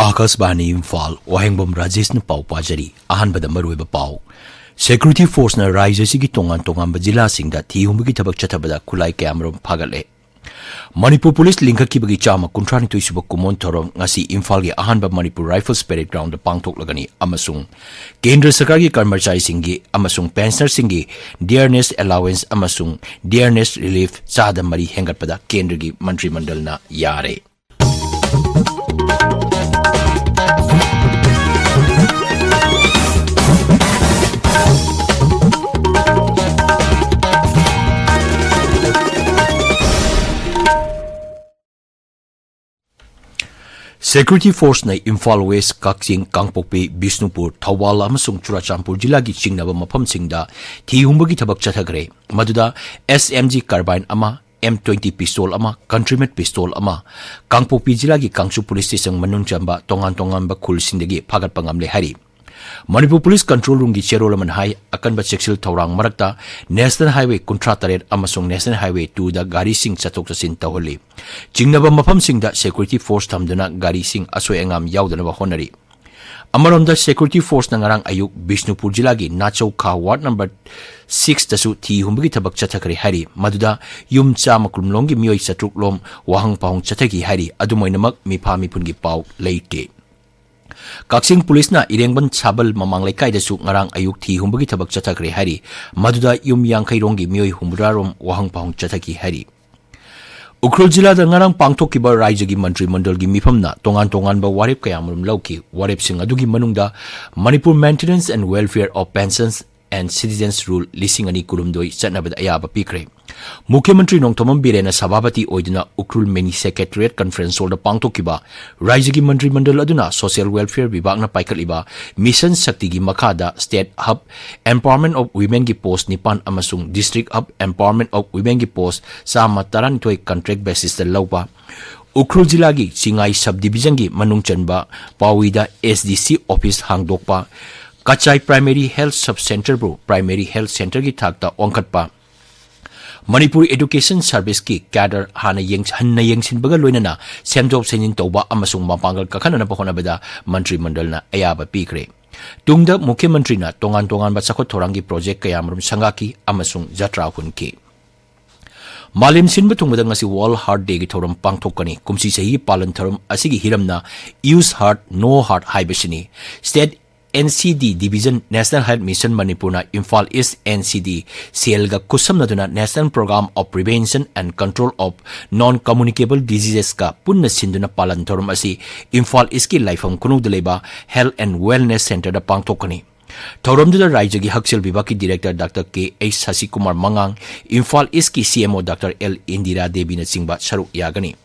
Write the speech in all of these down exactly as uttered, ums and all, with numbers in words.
ꯑꯥꯀꯥꯁꯕꯥꯅꯤ ꯏꯝꯐꯥꯜ, ꯋꯥꯍꯦꯡꯕꯝ ꯔꯥꯖꯦꯁꯅ ꯄꯥꯎ ꯄꯥꯖꯔꯤ꯫ ꯑꯍꯥꯟꯕꯗ ꯃꯔꯨꯑꯣꯏꯕ ꯄꯥꯎ꯫ Security Forceꯅ ꯔꯥꯖ꯭ꯌ ꯑꯁꯤꯒꯤ ꯇꯣꯉꯥꯟ ꯇꯣꯉꯥꯟꯕ ꯖꯤꯂꯥꯁꯤꯡꯗ ꯊꯤ ꯍꯨꯝꯕꯒꯤ ꯊꯕꯛ ꯆꯠꯊꯕꯗ ꯈꯨꯠꯂꯥꯏ ꯀꯌꯥꯃꯔꯨꯝ ꯐꯥꯒꯠꯂꯦ꯫ ꯃꯅꯤꯄꯨꯔ ꯄꯨꯂꯤꯁ ꯂꯤꯡꯈꯠꯈꯤꯕꯒꯤ ꯆꯥꯝꯃ ꯀꯨꯟꯊ꯭ꯔꯥ ꯅꯤꯊꯣꯏ ꯁꯨꯕ ꯀꯨꯝꯑꯣꯟ ꯊꯧꯔꯝ ꯉꯁꯤ ꯏꯝꯐꯥꯜꯒꯤ ꯑꯍꯥꯟꯕ ꯃꯅꯤꯄꯨꯔ ꯔꯥꯏꯐꯜꯁ ꯄꯦꯔꯦꯗ ꯒ꯭ꯔꯥꯎꯟꯗ ꯄꯥꯡꯊꯣꯛꯂꯒꯅꯤ ꯑꯃꯁꯨꯡ ꯀꯦꯟꯗ꯭ꯔ ꯁꯔꯀꯥꯔꯒꯤ ꯀꯔꯃꯆꯥꯔꯤꯁꯤꯡꯒꯤ ꯑꯃꯁꯨꯡ ꯄꯦꯟꯁꯅꯔꯁꯤꯡꯒꯤ ꯗꯤꯌꯔꯅꯦꯁ ꯑꯦꯂꯥꯋꯦꯟꯁ ꯑꯃꯁꯨꯡ ꯗꯤꯌꯔꯅꯦꯁ ꯔꯤꯂꯤꯐ ꯆꯥꯗ ꯃꯔꯤ ꯍꯦꯟꯒꯠꯄꯗ ꯀꯦꯟꯗ꯭ꯔꯒꯤ ꯃꯟꯇ꯭ꯔꯤ ꯃꯟꯗꯜꯅ ꯌꯥꯔꯦ꯫ Security Forceꯅ ꯏꯝꯐꯥꯜ ꯋꯦꯁ, ꯀꯛꯆꯤꯡ, ꯀꯥꯡꯄꯣꯛꯄꯤ, ꯕꯤꯁꯅꯨꯄꯨꯔ, ꯊꯧꯕꯥꯜ ꯑꯃꯁꯨꯡ ꯆꯨꯔꯥꯆꯥꯟꯄꯨꯔ ꯖꯤꯂꯥꯒꯤ ꯆꯤꯡꯅꯕ ꯃꯐꯝꯁꯤꯡꯗ ꯊꯤ ꯍꯨꯝꯕꯒꯤ ꯊꯕꯛ ꯆꯠꯊꯈ꯭ꯔꯦ꯫ ꯃꯗꯨꯗ ꯑꯦꯁ ꯑꯦꯝ ꯖꯤ carbine ꯑꯃ, ꯑꯦꯝ ꯇ꯭ꯋꯦꯟꯇꯤ pistol ꯑꯃ, ꯀꯟꯇ꯭ꯔꯤꯃꯦꯠ pistol ꯑꯃ, ꯀꯥꯡꯄꯣꯛꯄꯤ ꯖꯤꯂꯥꯒꯤ ꯀꯥꯡꯁꯨ ꯄꯨꯂꯤꯁ ꯁ꯭ꯇꯦꯁꯟ ꯃꯅꯨꯡ ꯆꯟꯕ ꯇꯣꯉꯥꯟ ꯇꯣꯉꯥꯟꯕ ꯈꯨꯜꯁꯤꯡꯗꯒꯤ ꯐꯥꯒꯠꯄ ꯉꯝꯂꯦ ꯍꯥꯏꯔꯤ꯫ ꯃꯅꯤꯄꯨꯔ ꯄꯨꯂꯤꯁ ꯀꯟꯇ꯭ꯔꯣꯜ ꯔꯨꯝꯒꯤ ꯆꯦꯔꯣꯜ ꯑꯃꯅ ꯍꯥꯏ, ꯑꯀꯟꯕ ꯆꯦꯛꯁꯤꯜ ꯊꯧꯔꯥꯡ ꯃꯔꯛꯇ ꯅꯦꯁꯅꯦꯜ ꯍꯥꯏꯋꯦ ꯀꯨꯟꯊ꯭ꯔꯥ ꯇꯔꯦꯠ ꯑꯃꯁꯨꯡ ꯅꯦꯁꯅꯦꯜ ꯍꯥꯏꯋꯦ ꯇꯨꯗ ꯒꯥꯔꯤꯁꯤꯡ ꯆꯠꯊꯣꯛ ꯆꯠꯁꯤꯟ ꯇꯧꯍꯜꯂꯤ꯫ ꯆꯤꯡꯅꯕ ꯃꯐꯝꯁꯤꯡꯗ ꯁꯦꯀ꯭ꯌꯨꯔꯤꯇꯤ ꯐꯣꯔꯁ ꯊꯝꯗꯨꯅ ꯒꯥꯔꯤꯁꯤꯡ ꯑꯁꯣꯏ ꯑꯉꯥꯝ ꯌꯥꯎꯗꯅꯕ ꯍꯣꯠꯅꯔꯤ꯫ ꯑꯃꯔꯣꯝꯗ, ꯁꯦꯀ꯭ꯌꯨꯔꯤꯇꯤ ꯐꯣꯔꯁꯅ ꯉꯔꯥꯡ ꯑꯌꯨꯛ ꯕꯤꯁꯅꯨꯄꯨꯔ ꯖꯤꯂꯥꯒꯤ ꯅꯥꯆꯧ ꯈꯥ ꯋꯥꯔꯗ ꯅꯝꯕꯔ ꯁꯤꯛꯁꯇꯁꯨ ꯊꯤ ꯍꯨꯝꯕꯒꯤ ꯊꯕꯛ ꯆꯠꯊꯈ꯭ꯔꯦ ꯍꯥꯏꯔꯤ꯫ ꯃꯗꯨꯗ ꯌꯨꯝ ꯆꯥꯝꯃ ꯀꯨꯟꯂꯣꯝꯒꯤ ꯃꯤꯑꯣꯏ ꯆꯥꯇ꯭ꯔꯨꯛ ꯂꯣꯝ ꯋꯥꯍꯪ ꯄꯥꯎꯍꯪ ꯆꯠꯊꯈꯤ ꯍꯥꯏꯔꯤ꯫ ꯑꯗꯨꯃꯥꯏꯅꯃꯛ ꯃꯤꯐꯥ ꯃꯤꯄꯨꯟꯒꯤ ꯄꯥꯎ ꯂꯩꯇꯦ꯫ ꯀꯛꯆꯤꯡ ꯄꯨꯂꯤꯁꯅ ꯏꯔꯦꯡꯕꯟ ꯁꯥꯕꯜ ꯃꯃꯥꯡ ꯂꯩꯀꯥꯏꯗꯁꯨ ꯉꯔꯥꯡ ꯑꯌꯨꯛ ꯊꯤ ꯍꯨꯝꯕꯒꯤ ꯊꯕꯛ ꯆꯠꯊꯈ꯭ꯔꯦ ꯍꯥꯏꯔꯤ꯫ ꯃꯗꯨꯗ ꯌꯨꯝ ꯌꯥꯡꯈꯩ ꯔꯣꯝꯒꯤ ꯃꯤꯑꯣꯏ ꯍꯨꯝꯐꯨꯇꯔꯥ ꯔꯣꯝ ꯋꯥꯍꯪ ꯄꯥꯎꯍꯪ ꯆꯠꯊꯈꯤ ꯍꯥꯏꯔꯤ꯫ ꯎꯈ꯭ꯔꯨꯜ ꯖꯤꯂꯥꯗ ꯉꯔꯥꯡ ꯄꯥꯡꯊꯣꯛꯈꯤꯕ ꯔꯥꯖ꯭ꯌꯒꯤ ꯃꯟꯇ꯭ꯔꯤ ꯃꯟꯗꯜꯒꯤ ꯃꯤꯐꯝꯅ ꯇꯣꯉꯥꯟ ꯇꯣꯉꯥꯟꯕ ꯋꯥꯔꯦꯞ ꯀꯌꯥꯃꯔꯨꯝ ꯂꯧꯈꯤ꯫ ꯋꯥꯔꯦꯞꯁꯤꯡ ꯑꯗꯨꯒꯤ ꯃꯅꯨꯡꯗ Manipur Maintenance and Welfare of Pensions and Citizens Rule ꯂꯤꯁꯤꯡ ꯑꯅꯤ ꯀꯨꯟꯍꯨꯝꯗꯣꯏ ꯆꯠꯅꯕꯗ ꯑꯌꯥꯕ ꯄꯤꯈ꯭ꯔꯦ꯫ ꯃꯨꯈ꯭ꯌ ꯃꯟꯇ꯭ꯔꯤ ꯅꯣꯡꯊꯣꯝꯕꯝ ꯕꯤꯔꯦꯟꯅ ꯁꯚꯥꯄꯇꯤ ꯑꯣꯏꯗꯨꯅ ꯎꯈ꯭ꯔꯨꯜ ꯃꯤꯅꯤ ꯁꯦꯀ꯭ꯔꯦꯇꯔꯤꯌꯦꯠ ꯀꯟꯐꯔꯦꯟꯁ ꯍꯣꯜꯗ ꯄꯥꯡꯊꯣꯛꯈꯤꯕ ꯔꯥꯖ꯭ꯌꯒꯤ ꯃꯟꯇ꯭ꯔꯤ ꯃꯟꯗꯜ ꯑꯗꯨꯅ ꯁꯣꯁꯤꯌꯦꯜ ꯋꯦꯜꯐꯤꯌꯔ ꯚꯤꯚꯥꯒꯅ ꯄꯥꯏꯈꯠꯂꯤꯕ ꯃꯤꯁꯟ ꯁꯛꯇꯤꯒꯤ ꯃꯈꯥꯗ ꯁ꯭ꯇꯦꯠ ꯍꯕ ꯑꯦꯝꯄꯥꯋꯔꯃꯦꯟꯠ ꯑꯣꯐ ꯋꯤꯃꯦꯟꯒꯤ ꯄꯣꯁ꯭ꯠ ꯅꯤꯄꯥꯟ ꯑꯃꯁꯨꯡ ꯗꯤꯁꯇ꯭ꯔꯤꯛ ꯍꯕ ꯑꯦꯝꯄꯥꯋꯔꯃꯦꯟꯠ ꯑꯣꯐ ꯋꯤꯃꯦꯟꯒꯤ ꯄꯣꯁ꯭ꯠ ꯆꯥꯝꯃ ꯇꯔꯥꯅꯤꯊꯣꯏ ꯀꯟꯇ꯭ꯔꯦꯛ ꯕꯦꯁꯤꯁꯇ ꯂꯧꯕ, ꯎꯈ꯭ꯔꯨꯜ ꯖꯤꯂꯥꯒꯤ ꯆꯤꯡꯉꯥꯏ ꯁꯕ ꯗꯤꯚꯤꯖꯟꯒꯤ ꯃꯅꯨꯡ ꯆꯟꯕ ꯄꯥꯎꯏꯗ ꯑꯦꯁ ꯗꯤ ꯁꯤ ꯑꯣꯐꯤꯁ ꯍꯥꯡꯗꯣꯛꯄ, ꯀꯆꯥꯏ ꯄ꯭ꯔꯥꯏꯃꯦꯔꯤ ꯍꯦꯜꯊ ꯁꯕ ꯁꯦꯟꯇꯔꯕꯨ ꯄ꯭ꯔꯥꯏꯃꯦꯔꯤ ꯍꯦꯜꯊ ꯁꯦꯟꯇꯔꯒꯤ ꯊꯥꯛꯇ ꯑꯣꯟꯈꯠꯄ, ꯃꯅꯤꯄꯨꯔ ꯏꯗꯨꯀꯦꯁꯟ ꯁꯔꯚꯤꯁꯀꯤ ꯀꯦꯗꯔ ꯍꯥꯟꯅ ꯌꯦꯡ-, ꯍꯟꯅ ꯌꯦꯡꯁꯤꯟꯕꯒ ꯂꯣꯏꯅꯅ ꯁꯦꯝꯗꯣꯛ ꯁꯦꯝꯖꯤꯟ ꯇꯧꯕ ꯑꯃꯁꯨꯡ ꯃꯄꯥꯡꯒꯜ ꯀꯥꯈꯠꯅꯅꯕ ꯍꯣꯠꯅꯕꯗ ꯃꯟꯇ꯭ꯔꯤ ꯃꯟꯗꯜꯅ ꯑꯌꯥꯕ ꯄꯤꯈ꯭ꯔꯦ꯫ ꯇꯨꯡꯗ ꯃꯨꯈ꯭ꯌ ꯃꯟꯇ꯭ꯔꯤꯅ ꯇꯣꯉꯥꯟ ꯇꯣꯉꯥꯟꯕ ꯆꯥꯎꯈꯠ ꯊꯧꯔꯥꯡꯒꯤ ꯄ꯭ꯔꯣꯖꯦꯛ ꯀꯌꯥꯃꯔꯨꯝ ꯁꯪꯒꯥꯈꯤ ꯑꯃꯁꯨꯡ ꯖꯇ꯭ꯔꯥ ꯍꯨꯟꯈꯤ꯫ ꯃꯥꯂꯦꯝ ꯁꯤꯟꯕ ꯊꯨꯡꯕꯗ ꯉꯁꯤ World Heart Dayꯒꯤ ꯊꯧꯔꯝ ꯄꯥꯡꯊꯣꯛꯀꯅꯤ꯫ ꯀꯨꯝꯁꯤ ꯆꯍꯤꯒꯤ ꯄꯥꯂꯟ ꯊꯧꯔꯝ ꯑꯁꯤꯒꯤ ꯍꯤꯔꯝꯅ Use Heart, No Heart ꯍꯥꯏꯕꯁꯤꯅꯤ꯫ State NCD Division, National Health Mission ꯃꯅꯤꯄꯨꯔꯅ ꯏꯝꯐꯥꯜ ꯏꯁ NCD cellꯒ ꯈꯨꯠꯁꯝꯅꯗꯨꯅ National Program of Prevention and Control of Non-Communicable Diseasesꯀ ꯄꯨꯟꯅ ꯁꯤꯟꯗꯨꯅ ꯄꯥꯂꯟ ꯊꯧꯔꯝ ꯑꯁꯤ ꯏꯝꯐꯥꯜ ꯏꯁꯀꯤ ꯂꯥꯏꯐꯝ ꯈꯨꯅꯧꯗ ꯂꯩꯕ Health and Wellness Centreꯗ ꯄꯥꯡꯊꯣꯛꯀꯅꯤ꯫ ꯊꯧꯔꯝꯗꯨꯗ ꯔꯥꯏꯖ꯭ꯌꯒꯤ ꯍꯛꯁꯦꯜ ꯕꯤꯚꯥꯒꯀꯤ ꯗꯤꯔꯦꯛꯇꯔ ꯗꯥꯛꯇꯔ ꯀꯦ ꯑꯩꯆ ꯁꯁꯤꯀꯨꯃꯥꯔ ꯃꯉꯥꯡ, ꯏꯝꯐꯥꯜ ꯏꯁꯀꯤ ꯁꯤ M O doctor L Indira ꯗꯦꯕꯤꯅꯆꯤꯡꯕ ꯁꯔꯨꯛ ꯌꯥꯒꯅꯤ꯫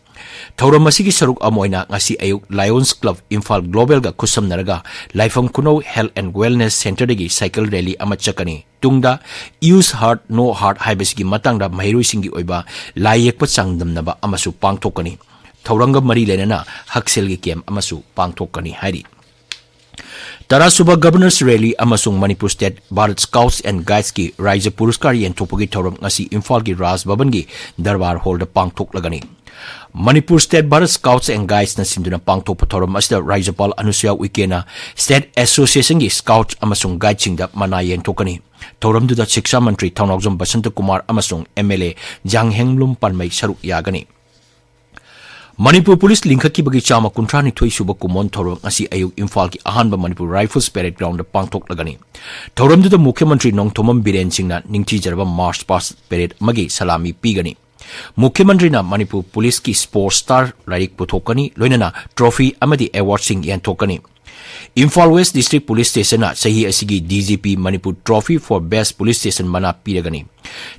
ꯊꯧꯔꯝ ꯑꯁꯤꯒꯤ ꯁꯔꯨꯛ ꯑꯃ ꯑꯣꯏꯅ ꯉꯁꯤ ꯑꯌꯨꯛ Lions Club ꯏꯝꯐꯥꯜ Globalꯒ ꯈꯨꯠꯁꯝꯅꯔꯒ ꯂꯥꯏꯐꯝ ꯈꯨꯅꯧ Health and Wellness Centreꯗꯒꯤ cycle rally ꯑꯃ ꯆꯠꯀꯅꯤ꯫ ꯇꯨꯡꯗ Use Heart, No Heart ꯍꯥꯏꯕꯁꯤꯒꯤ ꯃꯇꯥꯡꯗ ꯃꯍꯩꯔꯣꯏꯁꯤꯡꯒꯤ ꯑꯣꯏꯕ ꯂꯥꯏ ꯌꯦꯛꯄ ꯆꯥꯡꯗꯝꯅꯕ ꯑꯃꯁꯨ ꯄꯥꯡꯊꯣꯛꯀꯅꯤ꯫ ꯊꯧꯔꯝꯒ ꯃꯔꯤ ꯂꯩꯅꯅ ꯍꯛꯁꯦꯜꯒꯤ ꯀꯦꯝꯞ ꯑꯃꯁꯨ ꯄꯥꯡꯊꯣꯛꯀꯅꯤ ꯍꯥꯏꯔꯤ꯫ ꯇꯔꯥꯁꯨꯕ Governors Rally ꯑꯃꯁꯨꯡ Manipur State Bharat Scouts and Guidesꯀꯤ ꯔꯥꯏꯖ꯭ꯌ ꯄꯨꯔꯁꯀꯥꯔ ꯌꯦꯟꯊꯣꯛꯄꯒꯤ ꯊꯧꯔꯝ ꯉꯁꯤ ꯏꯝꯐꯥꯜꯒꯤ ꯔꯥꯖ ꯚꯕꯟꯒꯤ ꯗꯔꯕꯥꯔ ꯍꯣꯜꯗ ꯄꯥꯡꯊꯣꯛꯂꯒꯅꯤ꯫ Manipur State Bharat Scouts and Guidesꯅ ꯁꯤꯟꯗꯨꯅ ꯄꯥꯡꯊꯣꯛꯄ ꯊꯧꯔꯝ ꯑꯁꯤꯗ ꯔꯥꯖ꯭ꯌꯄꯥꯜ ꯑꯅꯨꯁꯨꯌꯥ ꯎꯏꯀꯦꯅ State Associationꯒꯤ Scouts ꯑꯃꯁꯨꯡ Guideꯁꯤꯡꯗ ꯃꯅꯥ ꯌꯦꯟꯊꯣꯛꯀꯅꯤ꯫ ꯊꯧꯔꯝꯗꯨꯗ ꯁꯤꯛꯁꯥ ꯃꯟꯇ꯭ꯔꯤ ꯊꯧꯅꯥꯎꯖꯝ ꯕꯁꯟꯇ ꯀꯨꯃꯥꯔ ꯑꯃꯁꯨꯡ MLA ꯖꯥꯡꯍꯦꯡꯂꯨꯝ ꯄꯥꯟꯃꯩ ꯁꯔꯨꯛ ꯌꯥꯒꯅꯤ꯫ ꯃꯅꯤꯄꯨꯔ ꯄꯨꯂꯤꯁ ꯂꯤꯡꯈꯠꯈꯤꯕꯒꯤ ꯆꯥꯝꯃ ꯀꯨꯟꯊ꯭ꯔꯥ ꯅꯤꯊꯣꯏ ꯁꯨꯕ ꯀꯨꯝꯑꯣꯟ ꯊꯧꯔꯝ ꯉꯁꯤ ꯑꯌꯨꯛ ꯏꯝꯐꯥꯜꯒꯤ ꯑꯍꯥꯟꯕ ꯃꯅꯤꯄꯨꯔ Rifles Parade Groundꯗ ꯄꯥꯡꯊꯣꯛꯂꯒꯅꯤ꯫ ꯊꯧꯔꯝꯗꯨꯗ ꯃꯨꯈ꯭ꯌ ꯃꯟꯇ꯭ꯔꯤ ꯅꯣꯡꯊꯣꯝꯕꯝ ꯕꯤꯔꯦꯟ ꯁꯤꯡꯅ ꯅꯤꯡꯊꯤꯖꯔꯕ March Past Parade ꯑꯃꯒꯤ ꯁꯂꯥꯃꯤ ꯄꯤꯒꯅꯤ꯫ ꯃꯨꯈ꯭ꯌ ꯃꯟꯇ꯭ꯔꯤꯅ ꯃꯅꯤꯄꯨꯔ ꯄꯨꯂꯤꯁꯀꯤ Sports Star ꯂꯥꯏꯔꯤꯛ ꯄꯨꯊꯣꯛꯀꯅꯤ, ꯂꯣꯏꯅꯅ trophy ꯑꯃꯗꯤ awardꯁꯤꯡ ꯌꯦꯟꯊꯣꯛꯀꯅꯤ꯫ ꯏꯝꯐꯥꯜ West District Police Stationꯅ ꯆꯍꯤ ꯑꯁꯤꯒꯤ DGP Manipur Trophy for Best Police Station ꯃꯅꯥ ꯄꯤꯔꯒꯅꯤ꯫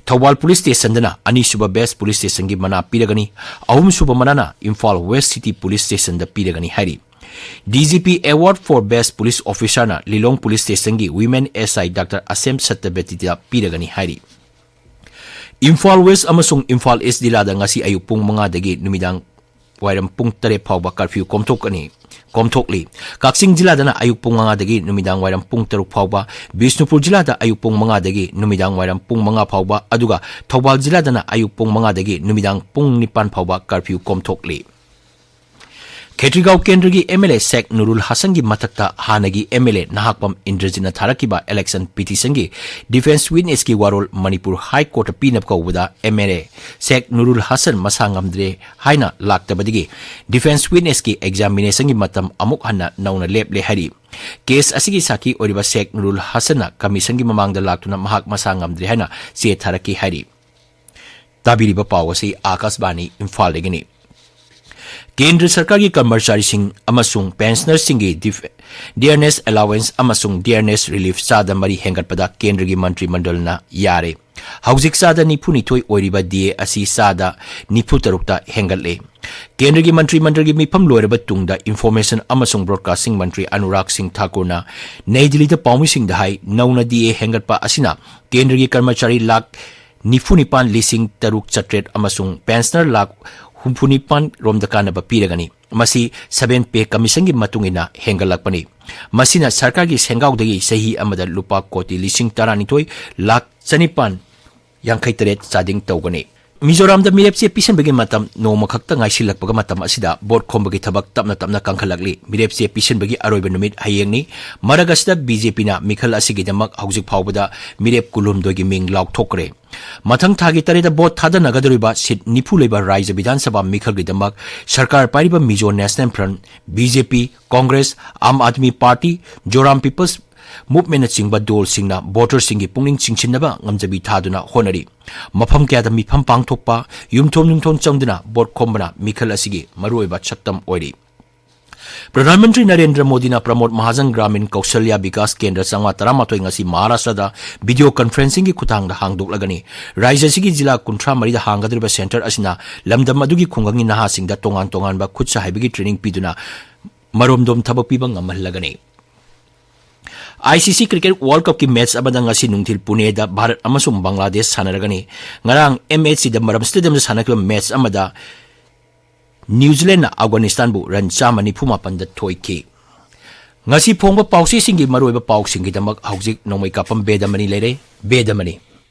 ꯊꯧꯕꯥꯜ Police Stationꯗꯅ ꯑꯅꯤꯁꯨꯕ Best Police Stationꯒꯤ ꯃꯅꯥ ꯄꯤꯔꯒꯅꯤ, ꯑꯍꯨꯝꯁꯨꯕ ꯃꯅꯥꯅ ꯏꯝꯐꯥꯜ West City Police Stationꯗ ꯄꯤꯔꯒꯅꯤ ꯍꯥꯏꯔꯤ꯫ DGP Award for Best Police Officerꯅ ꯂꯤꯂꯣꯡ Police Stationꯒꯤ Women SI ꯗꯥꯛꯇꯔ ꯑꯁꯦꯝ ꯁꯇ꯭ꯌꯕꯇꯤꯗ ꯄꯤꯔꯒꯅꯤ ꯍꯥꯏꯔꯤ꯫ ꯏꯝꯐꯥꯜ West ꯑꯃꯁꯨꯡ ꯏꯝꯐꯥꯜ East ꯖꯤꯂꯥꯗ ꯉꯁꯤ ꯑꯌꯨꯛ ꯄꯨꯡ ꯃꯉꯥꯗꯒꯤ ꯅꯨꯃꯤꯗꯥꯡ ꯋꯥꯏꯔꯝ ꯄꯨꯡ ꯇꯔꯦꯠ ꯐꯥꯎꯕ curfew ꯀꯣꯝꯊꯣꯛꯀꯅꯤ꯫ ꯀꯣꯝꯊꯣꯛꯂꯤ꯫ ꯀꯛꯆꯤꯡ ꯖꯤꯂꯥꯗꯅ ꯑꯌꯨꯛ ꯄꯨꯡ ꯃꯉꯥꯗꯒꯤ ꯅꯨꯃꯤꯗꯥꯡ ꯋꯥꯏꯔꯝ ꯄꯨꯡ ꯇꯔꯨꯛ ꯐꯥꯎꯕ, ꯕꯤꯁꯅꯨꯄꯨꯔ ꯖꯤꯂꯥꯗ ꯑꯌꯨꯛ ꯄꯨꯡ ꯃꯉꯥꯗꯒꯤ ꯅꯨꯃꯤꯗꯥꯡ ꯋꯥꯏꯔꯝ ꯄꯨꯡ ꯃꯉꯥ ꯐꯥꯎꯕ, ꯑꯗꯨꯒ ꯊꯧꯕꯥꯜ ꯖꯤꯂꯥꯗꯅ ꯑꯌꯨꯛ ꯄꯨꯡ ꯃꯉꯥꯗꯒꯤ ꯅꯨꯃꯤꯗꯥꯡ ꯄꯨꯡ ꯅꯤꯄꯥꯟ ꯐꯥꯎꯕ ꯀꯔꯐ꯭ꯌꯨ ꯀꯣꯝꯊꯣꯛꯂꯤ꯫ ꯈꯦꯇ꯭ꯔꯤꯒꯥꯎ ꯀꯦꯟꯗ꯭ꯔꯒꯤ MLA ꯁꯦꯈ ꯅꯨꯔꯨꯜ ꯍꯁꯟꯒꯤ ꯃꯊꯛꯇ ꯍꯥꯟꯅꯒꯤ MLA ꯅꯍꯥꯛꯄꯝ ꯏꯟꯗ꯭ꯔꯖꯤꯠꯅ ꯊꯥꯔꯛꯈꯤꯕ election petitionꯒꯤ defence witnessꯀꯤ ꯋꯥꯔꯣꯜ ꯃꯅꯤꯄꯨꯔ High Courtꯇ ꯄꯤꯅꯕ ꯀꯧꯕꯗ MLA ꯁꯦꯈ ꯅꯨꯔꯨꯜ ꯍꯁꯟ ꯃꯁꯥ ꯉꯝꯗ꯭ꯔꯦ ꯍꯥꯏꯅ ꯂꯥꯛꯇꯕꯗꯒꯤ defence witnessꯀꯤ examinationꯒꯤ ꯃꯇꯝ ꯑꯃꯨꯛ ꯍꯟꯅ ꯅꯧꯅ ꯂꯦꯞꯂꯦ ꯍꯥꯏꯔꯤ꯫ Case ꯑꯁꯤꯒꯤ ꯁꯥꯈꯤ ꯑꯣꯏꯔꯤꯕ ꯁꯦꯈ ꯅꯨꯔꯨꯜ ꯍꯁꯟꯅ commissionꯒꯤ ꯃꯃꯥꯡꯗ ꯂꯥꯛꯇꯨꯅ ꯃꯍꯥꯛ ꯃꯁꯥ ꯉꯝꯗ꯭ꯔꯦ ꯍꯥꯏꯅ ꯆꯦ ꯊꯥꯔꯛꯈꯤ ꯍꯥꯏꯔꯤ꯫ ꯇꯥꯕꯤꯔꯤꯕ ꯄꯥꯎ ꯑꯁꯤ ꯑꯥꯀꯥꯁꯕꯥꯅꯤ ꯏꯝꯐꯥꯜꯗꯒꯤꯅꯤ꯫ ꯀꯦꯟꯗ꯭ꯔ ꯁꯔꯀꯥꯔꯒꯤ ꯀꯔꯃꯆꯥꯔꯤꯁꯤꯡ ꯑꯃꯁꯨꯡ ꯄꯦꯟꯁꯅꯔꯁꯤꯡꯒꯤ ꯗꯤꯐ-, dearness allowance ꯑꯃꯁꯨꯡ dearness relief ꯆꯥꯗ ꯃꯔꯤ ꯍꯦꯟꯒꯠꯄꯗ ꯀꯦꯟꯗ꯭ꯔꯒꯤ ꯃꯟꯇ꯭ꯔꯤ ꯃꯟꯗꯜꯅ ꯌꯥꯔꯦ꯫ ꯍꯧꯖꯤꯛ ꯆꯥꯗ ꯅꯤꯐꯨ ꯅꯤꯊꯣꯏ ꯑꯣꯏꯔꯤꯕ DA ꯑꯁꯤ ꯆꯥꯗ ꯅꯤꯐꯨ ꯇꯔꯨꯛꯇ ꯍꯦꯟꯒꯠꯂꯦ꯫ ꯀꯦꯟꯗ꯭ꯔꯒꯤ ꯃꯟꯇ꯭ꯔꯤ ꯃꯟꯗꯜꯒꯤ ꯃꯤꯐꯝ ꯂꯣꯏꯔꯕ ꯇꯨꯡꯗ information ꯑꯃꯁꯨꯡ broadcasting ꯃꯟꯇ꯭ꯔꯤ ꯑꯅꯨꯔꯥꯒ ꯁꯤꯡ ꯊꯥꯀꯨꯔꯅ ꯅꯩ ꯗꯤꯜꯂꯤꯗ ꯄꯥꯎꯃꯤꯁꯤꯡꯗ ꯍꯥꯏ, ꯅꯧꯅ DA ꯍꯦꯟꯒꯠꯄ ꯑꯁꯤꯅ ꯀꯦꯟꯗ꯭ꯔꯒꯤ ꯀꯔꯃꯆꯥꯔꯤ ꯂꯥꯈ ꯅꯤꯐꯨ ꯅꯤꯄꯥꯟ ꯂꯤꯁꯤꯡ ꯇꯔꯨꯛ ꯆꯥꯇ꯭ꯔꯦꯠ ꯑꯃꯁꯨꯡ ꯄꯦꯟꯁꯅꯔ ꯂꯥꯈ ꯍꯨꯝꯐꯨ ꯅꯤꯄꯥꯟ ꯔꯣꯝꯗ ꯀꯥꯟꯅꯕ ꯄꯤꯔꯒꯅꯤ꯫ ꯃꯁꯤ seven pay commissionꯒꯤ ꯃꯇꯨꯡ ꯏꯟꯅ ꯍꯦꯟꯒꯠꯂꯛꯄꯅꯤ꯫ ꯃꯁꯤꯅ ꯁꯔꯀꯥꯔꯒꯤ ꯁꯦꯟꯒꯥꯎꯗꯒꯤ ꯆꯍꯤ ꯑꯃꯗ ꯂꯨꯄꯥ ꯀꯣꯇꯤ ꯂꯤꯁꯤꯡ ꯇꯔꯥꯅꯤꯊꯣꯏ ꯂꯥꯈ ꯆꯅꯤꯄꯥꯟ ꯌꯥꯡꯈꯩ ꯇꯔꯦꯠ ꯆꯥꯗꯤꯡ ꯇꯧꯒꯅꯤ꯫ ꯃꯤꯖꯣꯔꯥꯝꯗ ꯃꯤꯔꯦꯞ ꯆꯦ ꯄꯤꯁꯤꯟꯕꯒꯤ ꯃꯇꯝ ꯅꯣꯡꯃ ꯈꯛꯇ ꯉꯥꯏꯁꯤꯜꯂꯛꯄꯒ ꯃꯇꯝ ꯑꯁꯤꯗ ꯚꯣꯠ ꯈꯣꯝꯕꯒꯤ ꯊꯕꯛ ꯇꯞꯅ ꯇꯞꯅ ꯀꯟꯈꯠꯂꯛꯂꯤ꯫ ꯃꯤꯔꯦꯞ ꯆꯦ ꯄꯤꯁꯤꯟꯕꯒꯤ ꯑꯔꯣꯏꯕ ꯅꯨꯃꯤꯠ ꯍꯌꯦꯡꯅꯤ꯫ ꯃꯔꯛ ꯑꯁꯤꯗ BJPꯅ ꯃꯤꯈꯜ ꯑꯁꯤꯒꯤꯗꯃꯛ ꯍꯧꯖꯤꯛ ꯐꯥꯎꯕꯗ ꯃꯤꯔꯦꯞ ꯀꯨꯟꯍꯨꯝꯗꯣꯏꯒꯤ ꯃꯤꯡ ꯂꯥꯎꯊꯣꯛꯈ꯭ꯔꯦ꯫ ꯃꯊꯪ ꯊꯥꯒꯤ ꯇꯔꯦꯠꯇ ꯚꯣꯠ ꯊꯥꯗꯅꯒꯗꯧꯔꯤꯕ ꯁꯤꯠ ꯅꯤꯐꯨ ꯂꯩꯕ ꯔꯥꯖ꯭ꯌ ꯕꯤꯙꯥꯟ ꯁꯚꯥ ꯃꯤꯈꯜꯒꯤꯗꯃꯛ ꯁꯔꯀꯥꯔ ꯄꯥꯏꯔꯤꯕ Mizo National Front, BJP, Congress, Aam Aadmi Party, Zoram People's Movementꯅꯆꯤꯡꯕ ꯗꯣꯜꯁꯤꯡꯅ ꯚꯣꯇꯔꯁꯤꯡꯒꯤ ꯄꯨꯛꯅꯤꯡ ꯆꯤꯡꯁꯤꯟꯅꯕ ꯉꯝꯖꯕꯤ ꯊꯥꯗꯨꯅ ꯍꯣꯠꯅꯔꯤ꯫ ꯃꯐꯝ ꯀꯌꯥꯗ ꯃꯤꯐꯝ ꯄꯥꯡꯊꯣꯛꯄ, ꯌꯨꯝꯊꯣꯡ ꯌꯨꯝꯊꯣꯡ ꯆꯪꯗꯨꯅ ꯚꯣꯠ ꯈꯣꯝꯕꯅ ꯃꯤꯈꯜ ꯑꯁꯤꯒꯤ ꯃꯔꯨꯑꯣꯏꯕ ꯁꯛꯇꯝ ꯑꯣꯏꯔꯤ꯫ ꯄ꯭ꯔꯙꯥꯟ ꯃꯟꯇ꯭ꯔꯤ ꯅꯔꯦꯟꯗ꯭ꯔ ꯃꯣꯗꯤꯅ ꯄ꯭ꯔꯃꯣꯗ ꯃꯍꯥꯖꯟ ꯒ꯭ꯔꯥꯃꯤꯟ ꯀꯧꯁꯜꯌꯥ ꯕꯤꯀꯥꯁ ꯀꯦꯟꯗ꯭ꯔ ꯆꯥꯝꯃꯉꯥ ꯇꯔꯥꯃꯥꯊꯣꯏ ꯉꯁꯤ ꯃꯍꯥꯔꯥꯁꯇ꯭ꯔꯗ video conferencingꯒꯤ ꯈꯨꯠꯊꯥꯡꯗ ꯍꯥꯡꯗꯣꯛꯂꯒꯅꯤ꯫ ꯔꯥꯖ꯭ꯌ ꯑꯁꯤꯒꯤ ꯖꯤꯂꯥ ꯀꯨꯟꯊ꯭ꯔꯥ ꯃꯔꯤꯗ ꯍꯥꯡꯒꯗꯧꯔꯤꯕ centre ꯑꯁꯤꯅ ꯂꯝꯗꯝ ꯑꯗꯨꯒꯤ ꯈꯨꯡꯒꯪꯒꯤ ꯅꯍꯥꯁꯤꯡꯗ ꯇꯣꯉꯥꯟ ꯇꯣꯉꯥꯟꯕ ꯈꯨꯠꯁꯥ ꯍꯩꯕꯒꯤ training ꯄꯤꯗꯨꯅ ꯃꯔꯣꯝꯗꯣꯝ ꯊꯕꯛ ꯄꯤꯕ ꯉꯝꯍꯜꯂꯒꯅꯤ꯫ ICC cricket World Cupꯀꯤ match ꯑꯃꯗ ꯉꯁꯤ ꯅꯨꯡꯊꯤꯜ ꯄꯨꯅꯦꯗ ꯚꯥꯔꯠ ꯑꯃꯁꯨꯡ ꯕꯪꯒ꯭ꯂꯥꯗꯦꯁ ꯁꯥꯟꯅꯔꯒꯅꯤ꯫ ꯉꯔꯥꯡ MHCꯗ ꯃꯔꯝ stadiumꯗ ꯁꯥꯟꯅꯈꯤꯕ match ꯑꯃꯗ ꯅ꯭ꯌꯨ ꯖꯤꯂꯦꯟꯗꯅ ꯑꯐꯒꯥꯅꯤꯁꯇꯥꯟꯕꯨ ꯔꯟ ꯆꯥꯝꯃ ꯅꯤꯐꯨ ꯃꯥꯄꯟꯗ ꯊꯣꯏꯈꯤ꯫ ꯉꯁꯤ ꯐꯣꯡꯕ ꯄꯥꯎꯆꯦꯁꯤꯡꯒꯤ ꯃꯔꯨꯑꯣꯏꯕ ꯄꯥꯎꯁꯤꯡꯒꯤꯗꯃꯛ ꯍꯧꯖꯤꯛ ꯅꯣꯡꯃꯩ ꯀꯥꯞꯄꯝ ꯕꯦꯗꯃꯅꯤ ꯂꯩꯔꯦ꯫ ꯕꯦꯗꯃꯅꯤ꯫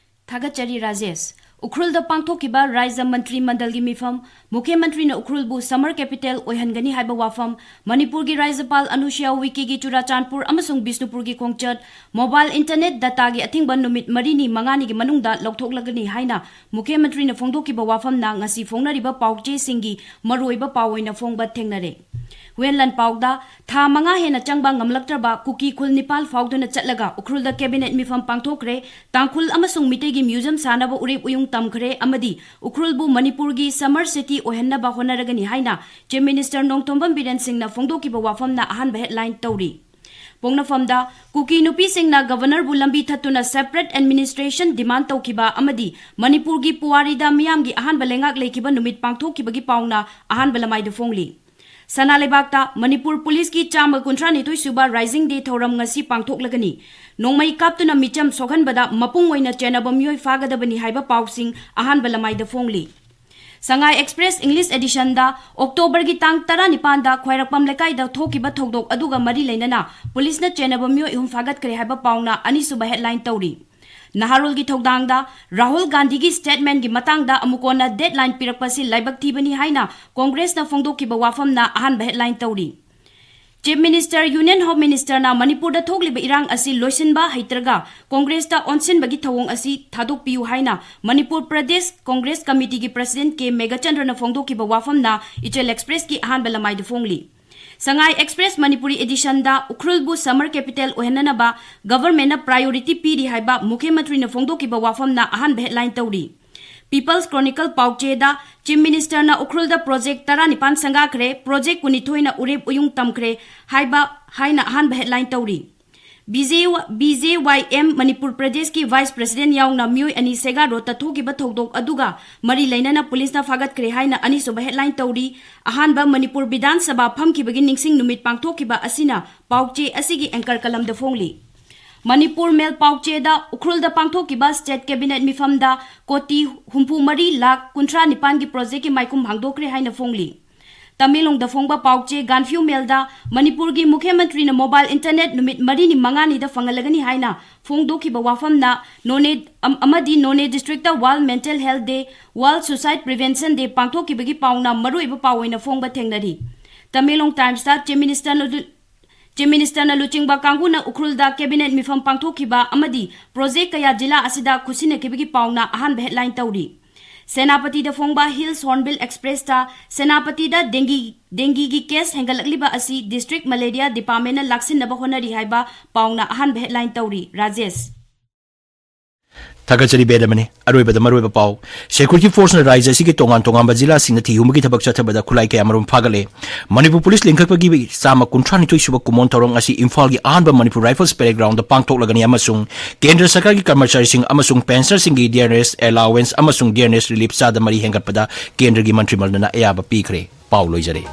ꯊꯥꯒꯠꯆꯔꯤ ꯔꯥꯖꯦꯁ꯫ ꯎꯈ꯭ꯔꯨꯜꯗ ꯄꯥꯡꯊꯣꯛꯈꯤꯕ ꯔꯥꯖ꯭ꯌ ꯃꯟꯇ꯭ꯔꯤ ꯃꯟꯗꯜꯒꯤ ꯃꯤꯐꯝ, ꯃꯨꯈ꯭ꯌ ꯃꯟꯇ꯭ꯔꯤꯅ ꯎꯈ꯭ꯔꯨꯜꯕꯨ summer capital ꯑꯣꯏꯍꯟꯒꯅꯤ ꯍꯥꯏꯕ ꯋꯥꯐꯝ, ꯃꯅꯤꯄꯨꯔꯒꯤ ꯔꯥꯖ꯭ꯌꯄꯥꯜ ꯑꯅꯨꯁꯨꯌꯥ ꯎꯏꯀꯦꯒꯤ ꯆꯨꯔꯥꯆꯥꯟꯄꯨꯔ ꯑꯃꯁꯨꯡ ꯕꯤꯁꯅꯨꯄꯨꯔꯒꯤ ꯈꯣꯡꯆꯠ, mobile internet dataꯒꯤ ꯑꯊꯤꯡꯕ ꯅꯨꯃꯤꯠ ꯃꯔꯤꯅꯤ ꯃꯉꯥꯅꯤꯒꯤ ꯃꯅꯨꯡꯗ ꯂꯧꯊꯣꯛꯂꯒꯅꯤ ꯍꯥꯏꯅ ꯃꯨꯈ꯭ꯌ ꯃꯟꯇ꯭ꯔꯤꯅ ꯐꯣꯡꯗꯣꯛꯈꯤꯕ ꯋꯥꯐꯝꯅ ꯉꯁꯤ ꯐꯣꯡꯅꯔꯤꯕ ꯄꯥꯎꯆꯦꯁꯤꯡꯒꯤ ꯃꯔꯨꯑꯣꯏꯕ ꯄꯥꯎ ꯑꯣꯏꯅ ꯐꯣꯡꯕ ꯊꯦꯡꯅꯔꯦ꯫ ꯍꯨꯌꯦꯟ ꯂꯥꯟꯄꯥꯎꯗ ꯊꯥ ꯃꯉꯥ ꯍꯦꯟꯅ ꯆꯪꯕ ꯉꯝꯂꯛꯇ꯭ꯔꯕ ꯀꯨꯀꯤ ꯈꯨꯜ ꯅꯤꯄꯥꯜ ꯐꯥꯎꯗꯨꯅ ꯆꯠꯂꯒ ꯎꯈ꯭ꯔꯨꯜꯗ cabinet ꯃꯤꯐꯝ ꯄꯥꯡꯊꯣꯛꯈ꯭ꯔꯦ꯫ ꯇꯥꯡꯈꯨꯜ ꯑꯃꯁꯨꯡ ꯃꯤꯇꯩꯒꯤ museum ꯁꯥꯅꯕ ꯎꯔꯦꯞ ꯎꯌꯨꯡ ꯇꯝꯈ꯭ꯔꯦ ꯑꯃꯗꯤ ꯎꯈ꯭ꯔꯨꯜꯕꯨ ꯃꯅꯤꯄꯨꯔꯒꯤ summer city ꯑꯣꯏꯍꯟꯅꯕ ꯍꯣꯠꯅꯔꯒꯅꯤ ꯍꯥꯏꯅ Chief Minister ꯅꯣꯡꯊꯣꯝꯕꯝ ꯕꯤꯔꯦꯟ ꯁꯤꯡꯅ ꯐꯣꯡꯗꯣꯛꯈꯤꯕ ꯋꯥꯐꯝꯅ ꯑꯍꯥꯟꯕ headline ꯇꯧꯔꯤ꯫ ꯄꯣꯛꯅꯐꯝꯗ ꯀꯨꯀꯤ ꯅꯨꯄꯤꯁꯤꯡꯅ Governorꯕꯨ ꯂꯝꯕꯤ ꯊꯠꯇꯨꯅ separate administration demand ꯇꯧꯈꯤꯕ ꯑꯃꯗꯤ ꯃꯅꯤꯄꯨꯔꯒꯤ ꯄꯨꯋꯥꯔꯤꯗ ꯃꯤꯌꯥꯝꯒꯤ ꯑꯍꯥꯟꯕ ꯂꯩꯉꯥꯛ ꯂꯩꯈꯤꯕ ꯅꯨꯃꯤꯠ ꯄꯥꯡꯊꯣꯛꯈꯤꯕꯒꯤ ꯄꯥꯎꯅ ꯑꯍꯥꯟꯕ ꯂꯃꯥꯏꯗ ꯐꯣꯡꯂꯤ꯫ ꯁꯅꯥ ꯂꯩꯕꯥꯛꯇ ꯃꯅꯤꯄꯨꯔ ꯄꯨꯂꯤꯁꯀꯤ ꯆꯥꯝꯃ ꯀꯨꯟꯊ꯭ꯔꯥ ꯅꯤꯊꯣꯏ ꯁꯨꯕ Rising Day ꯊꯧꯔꯝ ꯉꯁꯤ ꯄꯥꯡꯊꯣꯛꯂꯒꯅꯤ꯫ ꯅꯣꯡꯃꯩ ꯀꯥꯞꯇꯨꯅ ꯃꯤꯆꯝ ꯁꯣꯛꯍꯟꯕꯗ ꯃꯄꯨꯡ ꯑꯣꯏꯅ ꯆꯦꯟꯅꯕ ꯃꯤꯑꯣꯏ ꯐꯥꯒꯗꯕꯅꯤ ꯍꯥꯏꯕ ꯄꯥꯎꯁꯤꯡ ꯑꯍꯥꯟꯕ ꯂꯃꯥꯏꯗ ꯐꯣꯡꯂꯤ꯫ ꯁꯉꯥꯏ Express English editionꯗ Octoberꯒꯤ ꯇꯥꯡ ꯇꯔꯥꯅꯤꯄꯥꯟꯗ ꯈ꯭ꯋꯥꯏꯔꯥꯛꯄꯝ ꯂꯩꯀꯥꯏꯗ ꯊꯣꯛꯈꯤꯕ ꯊꯧꯗꯣꯛ ꯑꯗꯨꯒ ꯃꯔꯤ ꯂꯩꯅꯅ ꯄꯨꯂꯤꯁꯅ ꯆꯦꯟꯅꯕ ꯃꯤꯑꯣꯏ ꯑꯍꯨꯝ ꯐꯥꯒꯠꯈ꯭ꯔꯦ ꯍꯥꯏꯕ ꯄꯥꯎꯅ ꯑꯅꯤꯁꯨꯕ headline ꯇꯧꯔꯤ꯫ ꯅꯍꯥꯔꯣꯜꯒꯤ ꯊꯧꯗꯥꯡꯗ ꯔꯥꯍꯨꯜ ꯒꯥꯟꯙꯤꯒꯤ statementꯀꯤ ꯃꯇꯥꯡꯗ ꯑꯃꯨꯛ ꯀꯣꯟꯅ deadline ꯄꯤꯔꯛꯄꯁꯤ ꯂꯥꯏꯕꯛ ꯊꯤꯕꯅꯤ ꯍꯥꯏꯅ Congressꯅ ꯐꯣꯡꯗꯣꯛꯈꯤꯕ ꯋꯥꯐꯝꯅ ꯑꯍꯥꯟꯕ headline ꯇꯧꯔꯤ꯫ Chief Minister, Union Home Ministerꯅ ꯃꯅꯤꯄꯨꯔꯗ ꯊꯣꯛꯂꯤꯕ ꯏꯔꯥꯡ ꯑꯁꯤ ꯂꯣꯏꯁꯤꯟꯕ ꯍꯩꯇ꯭ꯔꯒ Congressꯇ ꯑꯣꯟꯁꯤꯟꯕꯒꯤ ꯊꯧꯑꯣꯡ ꯑꯁꯤ ꯊꯥꯗꯣꯛꯄꯤꯌꯨ ꯍꯥꯏꯅ ꯃꯅꯤꯄꯨꯔ ꯄ꯭ꯔꯗꯦꯁ Congress Committeeꯒꯤ President ꯀꯦ ꯃꯦꯘꯆꯟꯗ꯭ꯔꯅ ꯐꯣꯡꯗꯣꯛꯈꯤꯕ ꯋꯥꯐꯝꯅ ꯏꯆꯦꯜ Expressꯀꯤ ꯑꯍꯥꯟꯕ ꯂꯃꯥꯏꯗ ꯐꯣꯡꯂꯤ꯫ ꯁꯉꯥꯏ Express Manipuri editionꯗ ꯎꯈ꯭ꯔꯨꯜꯕꯨ summer capital ꯑꯣꯏꯍꯟꯅꯅꯕ governmentꯅ priority ꯄꯤꯔꯤ ꯍꯥꯏꯕ ꯃꯨꯈ꯭ꯌ ꯃꯟꯇ꯭ꯔꯤꯅ ꯐꯣꯡꯗꯣꯛꯈꯤꯕ ꯋꯥꯐꯝꯅ ꯑꯍꯥꯟꯕ headline ꯇꯧꯔꯤ꯫ People's Chronicle ꯄꯥꯎꯆꯦꯗ Chief Ministerꯅ ꯎꯈ꯭ꯔꯨꯜꯗ project ꯇꯔꯥꯅꯤꯄꯥꯟ ꯁꯪꯒꯥꯈ꯭ꯔꯦ, project ꯀꯨꯟꯅꯤꯊꯣꯏꯅ ꯎꯔꯦꯞ ꯎꯌꯨꯡ ꯇꯝꯈ꯭ꯔꯦ ꯍꯥꯏꯕ ꯍꯥꯏꯅ ꯑꯍꯥꯟꯕ headline ꯇꯧꯔꯤ꯫ BJ, BJYM ꯃꯅꯤꯄꯨꯔ ꯄ꯭ꯔꯗꯦꯁꯀꯤ Vice President ꯌꯥꯎꯅ ꯃꯤꯑꯣꯏ ꯑꯅꯤ ꯁꯦꯒꯥ ꯔꯣꯗꯇ ꯊꯣꯛꯈꯤꯕ ꯊꯧꯗꯣꯛ ꯑꯗꯨꯒ ꯃꯔꯤ ꯂꯩꯅꯅ ꯄꯨꯂꯤꯁꯅ ꯐꯥꯒꯠꯈ꯭ꯔꯦ ꯍꯥꯏꯅ ꯑꯅꯤꯁꯨꯕ headline ꯇꯧꯔꯤ꯫ ꯑꯍꯥꯟꯕ ꯃꯅꯤꯄꯨꯔ ꯕꯤꯙꯥꯟ ꯁꯚꯥ ꯐꯝꯈꯤꯕꯒꯤ ꯅꯤꯡꯁꯤꯡ ꯅꯨꯃꯤꯠ ꯄꯥꯡꯊꯣꯛꯈꯤꯕ ꯑꯁꯤꯅ ꯄꯥꯎꯆꯦ ꯑꯁꯤꯒꯤ anchor columnꯗ ꯐꯣꯡꯂꯤ꯫ ꯃꯅꯤꯄꯨꯔ ꯃꯦꯜ ꯄꯥꯎꯆꯦꯗ ꯎꯈ꯭ꯔꯨꯜꯗ ꯄꯥꯡꯊꯣꯛꯈꯤꯕ state cabinet ꯃꯤꯐꯝꯗ ꯀꯣꯇꯤ ꯍꯨꯝꯐꯨ ꯃꯔꯤ ꯂꯥꯈ ꯀꯨꯟꯊ꯭ꯔꯥ ꯅꯤꯄꯥꯟꯒꯤ projectꯀꯤ ꯃꯥꯏꯈꯨꯝ ꯍꯥꯡꯗꯣꯛꯈ꯭ꯔꯦ ꯍꯥꯏꯅ ꯐꯣꯡꯂꯤ꯫ ꯇꯃꯦꯡꯂꯣꯡꯗ ꯐꯣꯡꯕ ꯄꯥꯎꯆꯦ ꯒꯥꯟꯐ꯭ꯌꯨ ꯃꯦꯜꯗ ꯃꯅꯤꯄꯨꯔꯒꯤ ꯃꯨꯈ꯭ꯌ ꯃꯟꯇ꯭ꯔꯤꯅ ꯃꯣꯕꯥꯏꯜ ꯏꯟꯇꯔꯅꯦꯠ ꯅꯨꯃꯤꯠ ꯃꯔꯤꯅꯤ ꯃꯉꯥꯅꯤꯗ ꯐꯪꯍꯜꯂꯒꯅꯤ ꯍꯥꯏꯅ ꯐꯣꯡꯗꯣꯛꯈꯤꯕ ꯋꯥꯐꯝꯅ ꯅꯣꯅꯦ ꯑꯝ-, ꯑꯃꯗꯤ ꯅꯣꯅꯦ ꯗꯤꯁꯇ꯭ꯔꯤꯛꯇ ꯋꯥꯔꯜ ꯃꯦꯟꯇꯦꯜ ꯍꯦꯜꯊ ꯗꯦ, ꯋꯥꯔꯜ ꯁꯨꯁꯥꯏꯗ ꯄ꯭ꯔꯤꯚꯦꯟꯁꯟ ꯗꯦ ꯄꯥꯡꯊꯣꯛꯈꯤꯕꯒꯤ ꯄꯥꯎꯅ ꯃꯔꯨꯑꯣꯏꯕ ꯄꯥꯎ ꯑꯣꯏꯅ ꯐꯣꯡꯕ ꯊꯦꯡꯅꯔꯤ꯫ ꯇꯃꯦꯡꯂꯣꯡ ꯇꯥꯏꯝꯁꯇ ꯆꯤꯐ ꯃꯤꯅꯤꯁꯇꯔꯅ ꯂꯨ-, ꯆꯤꯐ ꯃꯤꯅꯤꯁꯇꯔꯅ ꯂꯨꯆꯤꯡꯕ ꯀꯥꯡꯕꯨꯅ ꯎꯈ꯭ꯔꯨꯜꯗ ꯀꯦꯕꯤꯅꯦꯠ ꯃꯤꯐꯝ ꯄꯥꯡꯊꯣꯛꯈꯤꯕ ꯑꯃꯗꯤ ꯄ꯭ꯔꯣꯖꯦꯛ ꯀꯌꯥ ꯖꯤꯂꯥ ꯑꯁꯤꯗ ꯈꯨꯠꯁꯤꯟꯅꯈꯤꯕꯒꯤ ꯄꯥꯎꯅ ꯑꯍꯥꯟꯕ ꯍꯦꯗꯂꯥꯏꯟ ꯇꯧꯔꯤ꯫ ꯁꯦꯅꯥꯄꯇꯤꯗ ꯐꯣꯡꯕ ꯍꯤꯜꯁ ꯍꯣꯔꯟꯕꯤꯜ ꯑꯦꯛꯁꯄ꯭ꯔꯦꯁꯇ ꯁꯦꯅꯥꯄꯇꯤꯗ ꯗꯦꯡꯒꯤ, ꯗꯦꯡꯒꯤꯒꯤ ꯀꯦꯁ ꯍꯦꯟꯒꯠꯂꯛꯂꯤꯕ ꯑꯁꯤ ꯗꯤꯁꯇ꯭ꯔꯤꯛ ꯃꯦꯂꯦꯔꯤꯌꯥ ꯗꯤꯄꯥꯔꯠꯃꯦꯟꯅ ꯂꯥꯛꯁꯤꯟꯅꯕ ꯍꯣꯠꯅꯔꯤ ꯍꯥꯏꯕ ꯄꯥꯎꯅ ꯑꯍꯥꯟꯕ ꯍꯦꯗꯂꯥꯏꯟ ꯇꯧꯔꯤ꯫ ꯔꯥꯖꯦꯁ꯫ ꯊꯥꯒꯠꯆꯔꯤ ꯕꯦꯗꯃꯅꯤ꯫ ꯑꯔꯣꯏꯕꯗ ꯃꯔꯨꯑꯣꯏꯕ ꯄꯥꯎ꯫ ꯁꯦꯀ꯭ꯌꯨꯔꯤꯇꯤ ꯐꯣꯔꯁꯅ ꯔꯥꯖ꯭ꯌ ꯑꯁꯤꯒꯤ ꯇꯣꯉꯥꯟ ꯇꯣꯉꯥꯟꯕ ꯖꯤꯂꯥꯁꯤꯡꯗ ꯊꯤꯍꯨꯝꯕꯒꯤ ꯊꯕꯛ ꯆꯠꯊꯕꯗ ꯈꯨꯠꯂꯥꯏ ꯀꯌꯥꯃꯔꯨꯝ ꯐꯥꯒꯠꯂꯦ꯫ ꯃꯅꯤꯄꯨꯔ ꯄꯨꯂꯤꯁ ꯂꯤꯡꯈꯠꯄꯒꯤ ꯆꯥꯝꯃ ꯀꯨꯟꯊ꯭ꯔꯥ ꯅꯤꯊꯣꯏ ꯁꯨꯕ ꯀꯨꯝꯑꯣꯟ ꯊꯧꯔꯝ ꯑꯁꯤ ꯏꯝꯐꯥꯜꯒꯤ ꯑꯍꯥꯟꯕ ꯃꯅꯤꯄꯨꯔ ꯔꯥꯏꯐꯜꯁ ꯄꯦꯔꯦꯗ ꯒ꯭ꯔꯥꯎꯟꯗ ꯄꯥꯡꯊꯣꯛꯂꯒꯅꯤ ꯑꯃꯁꯨꯡ ꯀꯦꯟꯗ꯭ꯔ ꯁꯔꯀꯥꯔꯒꯤ ꯀꯔꯃꯆꯥꯔꯤꯁꯤꯡ ꯑꯃꯁꯨꯡ ꯄꯦꯟꯁꯅꯔꯁꯤꯡꯒꯤ ꯗꯤꯌꯔꯅꯦꯁ ꯑꯦꯂꯥꯋꯦꯟꯁ ꯑꯃꯁꯨꯡ ꯗꯤꯌꯔꯅꯦꯁ ꯔꯤꯂꯤꯐ ꯆꯥꯗ ꯃꯔꯤ ꯍꯦꯟꯒꯠꯄꯗ ꯀꯦꯟꯗ꯭ꯔꯒꯤ ꯃꯟꯇ꯭ꯔꯤ ꯃꯟꯗꯜꯅ ꯑꯌꯥꯕ ꯄꯤꯈ꯭ꯔꯦ꯫ ꯄꯥꯎ ꯂꯣꯏꯖꯔꯦ꯫